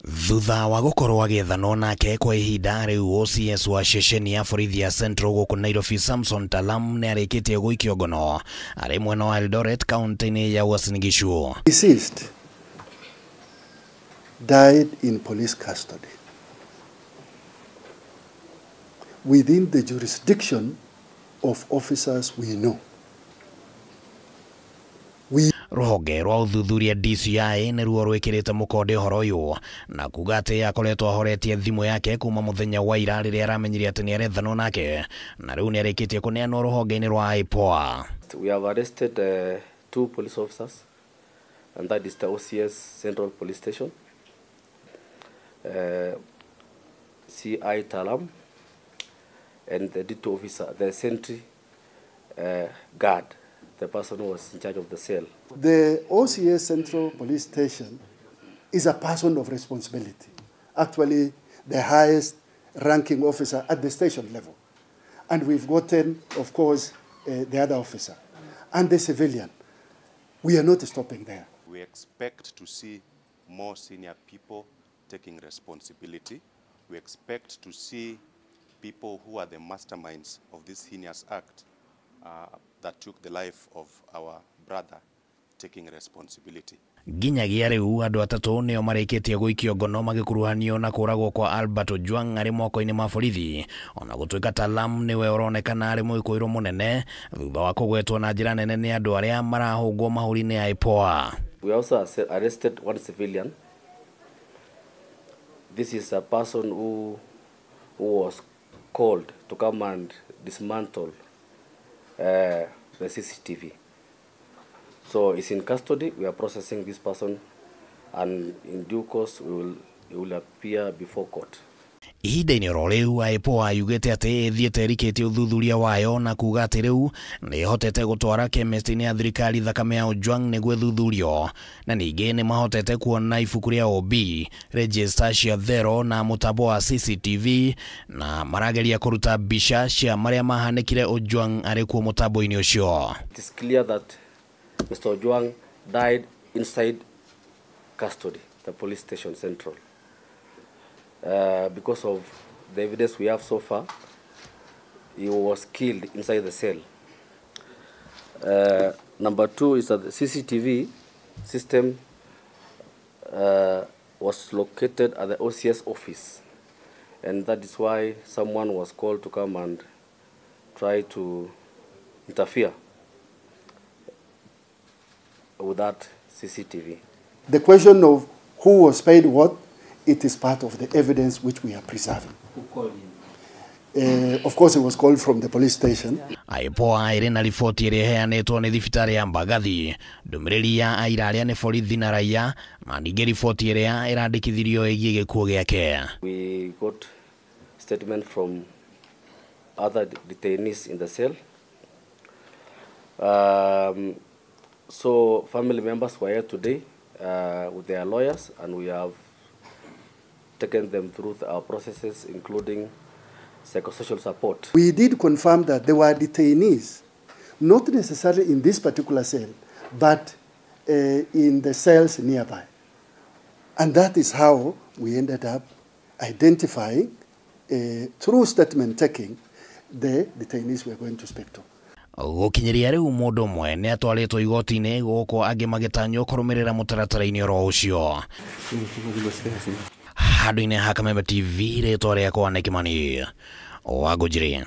Thutha wa gũkorwo agĩethanwo nake kwa ihinda rĩu, OCS wa ceceni ya borithi ya Central gũkũ Nairobi Samson Talam nĩ arĩkĩtie gũikio ngono arĩ mwena wa Eldoret kaunti-inĩ ya Uasin Gishu. Deceased died in police custody within the jurisdiction of officers we know. Rũhonge rwa ũthuthuria DCI nĩruo rwĩkĩrĩte mũkonde ũhoro ũyũ na kuga atĩ akoretwo ahoretie thimũ yake kuma mũthenya wa ira rĩrĩa aramenyire atĩ nĩarethanwo nake na rĩu nĩarĩkĩtie kũneanwo rũhonge-inĩ rwa IPOA. We have arrested two police officers, and that is the OCS Central Police Station, CI Talam, and the D2 officer, the sentry guard, the person who was in charge of the cell. The OCS Central Police Station is a person of responsibility, actually the highest ranking officer at the station level. And we've gotten, of course, the other officer and the civilian. We are not stopping there. We expect to see more senior people taking responsibility. We expect to see people who are the masterminds of this heinous act that took the life of our brother taking responsibility. Nginyagia rĩu andũ atatũ nĩo marĩkĩtie gũikio ngono magĩkuruhanio na kũragwo kwa Albert Ojwang arĩ moko-inĩ ma borithi, ona gũtuĩka Talam nĩwe ũronekana arĩ mũĩkũĩrwo mũnene thutha wa kũgwetwo na njĩra nene nĩ andũ arĩa marahũngwo mahũri-inĩ ya IPOA. We also arrested one civilian. This is a person who was called to come and dismantle the CCTV. So he's in custody. We are processing this person, and in due course he will appear before court. Ihinda-inĩ oro rĩu IPOA yugĩte atĩ ĩthiĩte ĩrikĩtie ũthuthuria wayo na kuga atĩ rĩu nĩ ĩhotete gũtwara chemist-inĩ ya thirikari thakame ya Ojwang nĩguo ĩthuthurio, na ningĩ nĩ mahotete kuona ibuku rĩa OB, register cia thero na mũtambo wa CCTV, na marageria kũruta mbica cia marĩa mahanĩkire Ojwang arĩ kuo mũtambo-inĩ ũcio. It is clear that Mr. Ojwang died inside custody, the police station Central. Because of the evidence we have so far, he was killed inside the cell. Number two is that the CCTV system was located at the OCS office, and that is why someone was called to come and try to interfere with that CCTV. The question of who was paid what, it is part of the evidence which we are preserving. Who called him? Of course, it was called from the police station. IPOA ĩrĩ na riboti ĩrĩa ĩheanĩtwo nĩ thibitarĩ ya Mbagathi, ndũmĩrĩri ya aira arĩa nĩ borithi na raia, na ningĩ riboti ĩrĩa ĩrandĩkithirio ĩgiĩ gĩkuũ gĩake. We got statement from other detainees in the cell. So family members were here today with their lawyers, and we have taken them through our processes, including psychosocial support. We did confirm that there were detainees, not necessarily in this particular cell, but in the cells nearby. And that is how we ended up identifying, through statement taking, the detainees we are going to speak to. Gũkinyĩria rĩu mũndũ ũmwe nĩ atwarĩtwo igoti-inĩ gũkũ angĩ magĩtanywo kũrũmĩrĩra mũtaratara-inĩ oro ũcio. Handũ-inĩ ha Kameme TV, rĩtwa rĩakwa nĩ Kimani wa Ngũnjiri.